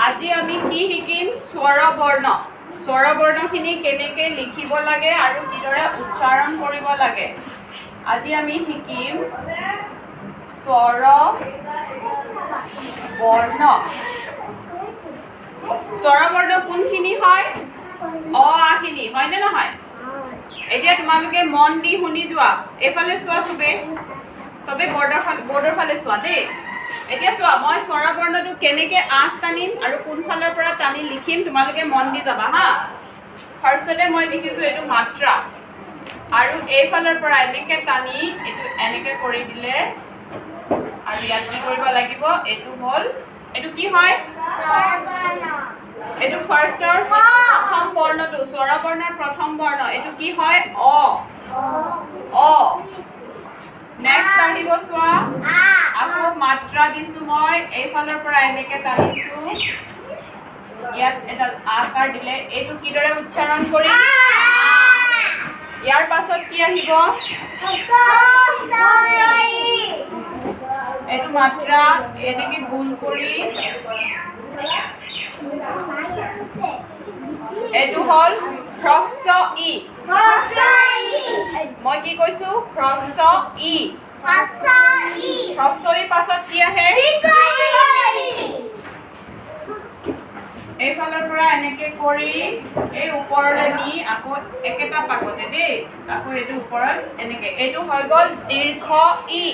আজি আমি কি শিকিম? স্বৰবৰ্ণ। স্বৰবৰ্ণখিনি কেনেকৈ লিখিব লাগে আৰু কিদৰে উচ্চাৰণ কৰিব লাগে। আজি আমি শিকিম স্বৰ বৰ্ণ। স্বৰবৰ্ণ কোনখিনি হয়? অ আ খিনি, হয়নে নহয়? এতিয়া তোমালোকে মন দি শুনি যোৱা। এইফালে চোৱা, চবে চবে বৰ্ডৰ ফালে চোৱা দেই। এতিয়া চোৱা, মই স্বৰবৰ্ণটো কেনেকে আঁচ টানিম আৰু কোনফালৰ পৰা টানি লিখিম, তোমালোকে মন দি যাবা হা। ফাৰ্ষ্টতে মই লিখিছোঁ এইটো মাত্ৰা আৰু এইফালৰ পৰা এনেকে টানি এইটো এনেকে কৰি দিলে আৰু ইয়াত কি কৰিব লাগিব? এইটো হ'ল, এইটো কি হয়? এইটো ফাৰ্ষ্টৰ প্ৰথম বৰ্ণটো, স্বৰবৰ্ণৰ প্ৰথম বৰ্ণ। এইটো কি হয়? অ। অ। নেক্সট আহিব চোৱা, আকৌ মাত্ৰা দিছো মই। এইফালৰ পৰা এনেকে টানিছো, ইয়াত এডাল আকাৰ দিলে। এইটো কিদৰে উচ্চাৰণ কৰিম? ইয়াৰ পাছত কি আহিব? এইটো মাত্ৰা, এনেকে গোল কৰি এইটো হ'ল হ্ৰস্ব ই। মই কি কৈছো? হ্ৰস্ব ই। হ্ৰস্ব ই পাছত কি আহে? এইফালৰ পৰা এনেকে কৰি এই ওপৰলৈ নি আকৌ একেটা পাকতে দেই, আকৌ এইটো ওপৰত এনেকে, এইটো হৈ গ'ল দীৰ্ঘ ই।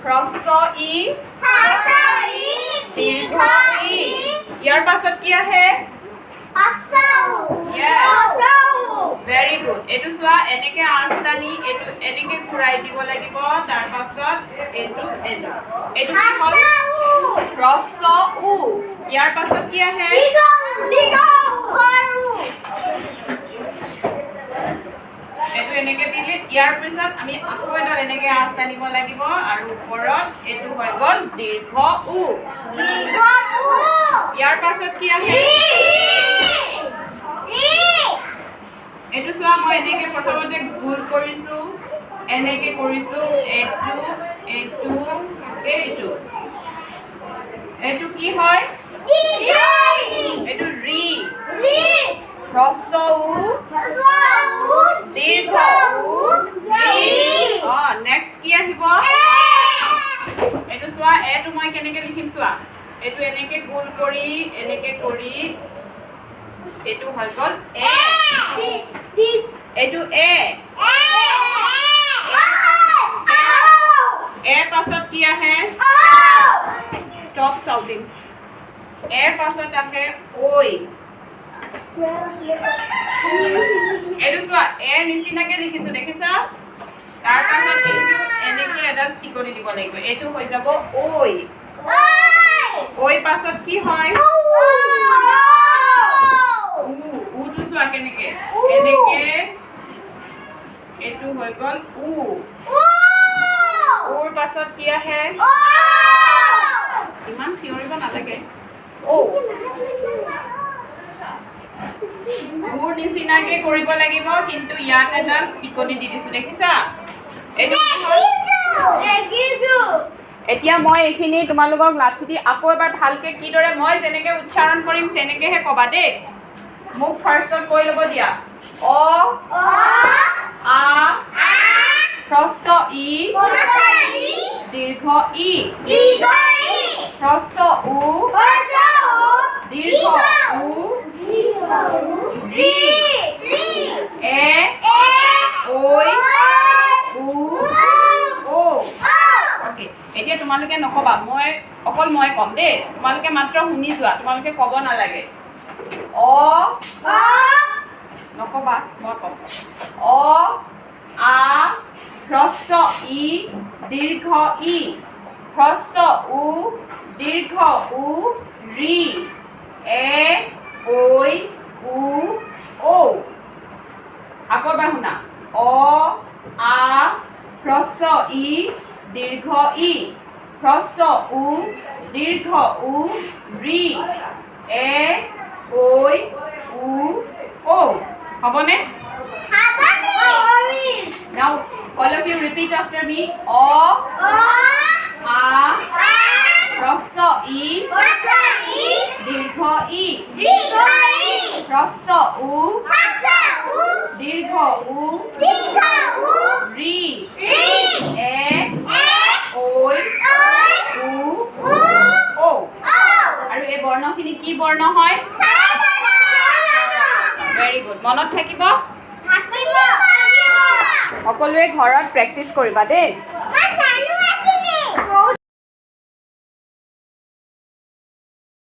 হ্ৰস্ব ই, দীৰ্ঘ ই। ইয়াৰ পাছত কি আহে? Very good. এইটো চোৱা, এনেকে আঁচ টানি এইটো এনেকে ঘূৰাই দিব লাগিব। তাৰ পাছত এইটো এইটো এইটো কি হ'ল? হ্ৰস্ব উ। ইয়াৰ পাছত কি আহে? এইটো এনেকে দিলে, ইয়াৰ পিছত আমি আকৌ এডাল এনেকে আঁচ টানিব লাগিব আৰু ওপৰত এইটো হৈ গ'ল দীৰ্ঘ উ। ইয়াৰ পাছত কি আহে? এইটো চোৱা, মই এনেকে প্ৰথমতে গোল কৰিছো, এনেকে কৰিছো, এইটো এইটো এইটো এইটো কি হয়? এইটো ৰি। হ্ৰস্ব উ, দীৰ্ঘ উ, ৰি। অ, নেক্সট কি আহিব? এইটো চোৱা, এইটো মই কেনেকে লিখিম চোৱা। এইটো এনেকে গোল কৰি, এনেকে কৰি, এইটো হৈ গ'ল এ। এইটো এ। এ পাছত কি আহে? Stop shouting. এৰ পাছত আহে ঐ। এইটো চোৱা, এৰ নিচিনাকে লিখিছো, দেখিছা? তাৰ পাছত এইটো এনেকে এডাল টিকনি দিব লাগিব। এইটো হৈ যাব ঐ। ঐ পাছত কি হয়? উ। উটো চোৱা কেনেকে, এনেকে, এইটো হৈ গ'ল উ। উৰ পাছত কি আহে? ইমান চিঞৰিব নালাগে। ঔ। উৰ নিচিনাকে কৰিব লাগিব, কিন্তু ইয়াত এডাল টিকনি দি দিছো, দেখিছা? এইটো কি হ'ল? এতিয়া মই এইখিনি তোমালোকক লাঠি দি আকৌ এবাৰ ভালকে কিদৰে, মই যেনেকে উচ্চাৰণ কৰিম তেনেকেহে ক'বা দেই। মোক ফাৰ্ষ্টত কৈ ল'ব দিয়া। অ, আ, হ্ৰস্ব ই, দীৰ্ঘ ই, হ্ৰস্ব উ, দীৰ্ঘ উ, ৰি, এ, ঐ, উ, ঔ। অ'কে, এতিয়া তোমালোকে নক'বা, মই অকল মই ক'ম দেই। তোমালোকে মাত্ৰ শুনি যোৱা, তোমালোকে ক'ব নালাগে। অ, নক'বা, মই ক'ম। অ, আ, হ্ৰস্ব ই, দীৰ্ঘ ই, হ্ৰস্ব উ, দীৰ্ঘ উ, ৰি, এ, ঐ, উ, ঔ। আকৌ এবাৰ শুনা। অ, আ, হ্ৰস্ব ই, দীৰ্ঘ ই, হ্ৰস্ব উ, দীৰ্ঘ উ, ৰি, এ, ঐ, উ, ঔ। হ'বনে? Now, all of you repeat after me. অ, আ, হ্ৰস্ব ই, দীৰ্ঘ ই, হ্ৰস্ব উ, দীৰ্ঘ উ, ঋ, এ, ঐ, উ, ঔ। আৰু এই বৰ্ণখিনি কি বৰ্ণ হয়? ভেৰি গুড, মনত থাকিব। সকলোৱে ঘৰত প্ৰেক্টিচ কৰিবা দেই।